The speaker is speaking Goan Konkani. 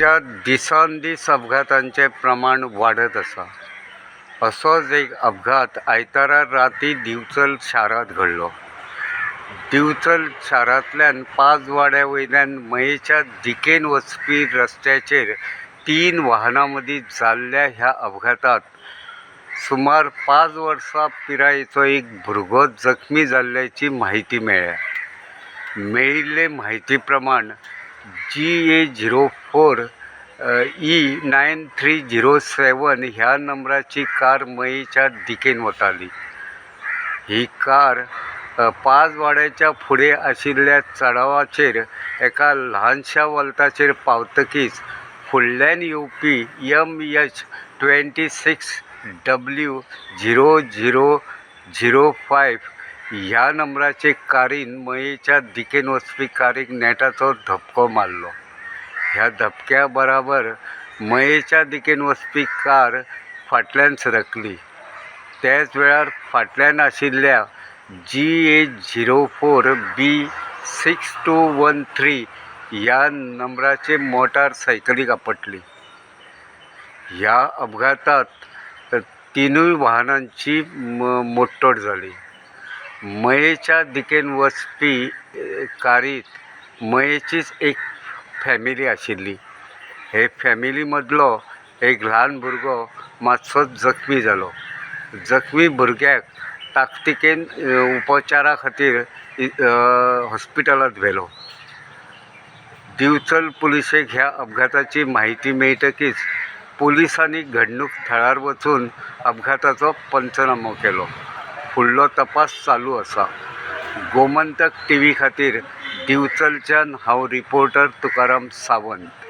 राज्यांत दिसान दीस अपघातांचें प्रमाण वाडत आसा. असोच एक अपघात आयतारा राती दिवचल शारांत घडलो. दिवचल शारांतल्यान पांच वाड्या वयल्यान मयेच्या दिकेन वचपी रस्त्याचेर तीन वाहनां मदीं जाल्ल्या ह्या अपघातांत सुमार 5 वर्सां पिरायेचो एक भुरगो जखमी जाल्ल्याची म्हायती मेळ्ळ्या. मेळिल्ले म्हायती प्रमाण GA 04 E 9307 ह्या नंबराची कार मयेच्या दिकेन वताली. ही कार पांच वाड्याच्या फुडें आशिल्ल्या चडावाचेर एका ल्हानशा वल्ताचेर पावतकीच फुडल्यान येवपी MH 26 W 0005 ह्या नंबराचे कारीन मयेच्या दिकेन वचपी कारीक नेटाचो धपको मारलो. ह्या धपक्या बराबर मयेच्या दिकेन वचपी कार फाटल्यान सरकली. त्याच वेळार फाटल्यान आशिल्ल्या GA 04 B 6213 ह्या नंबराचे मोटार सायकलीक आपटली. ह्या अपघातांत तिनूय वाहनांची मोडतोड जाली. मयेच्या दिकेन वचपी कारींत मयेचीच एक फॅमिली आशिल्ली. हे फॅमिली मदलो एक ल्हान भुरगो मातसो जखमी जालो. जखमी भुरग्याक ताकतिकेन उपचारा खातीर हॉस्पिटलांत व्हेलो. दिवचल पुलिशेक ह्या अपघाताची म्हायती मेळटकीच पुलिसांनी घडणूक थळार वचून अपघाताचो पंचनामो केलो. फुडलो तपास चालू आसा. गोमंतक टीव्ही खातीर दिवचलच्यान हांव रिपोर्टर तुकाराम सावंत.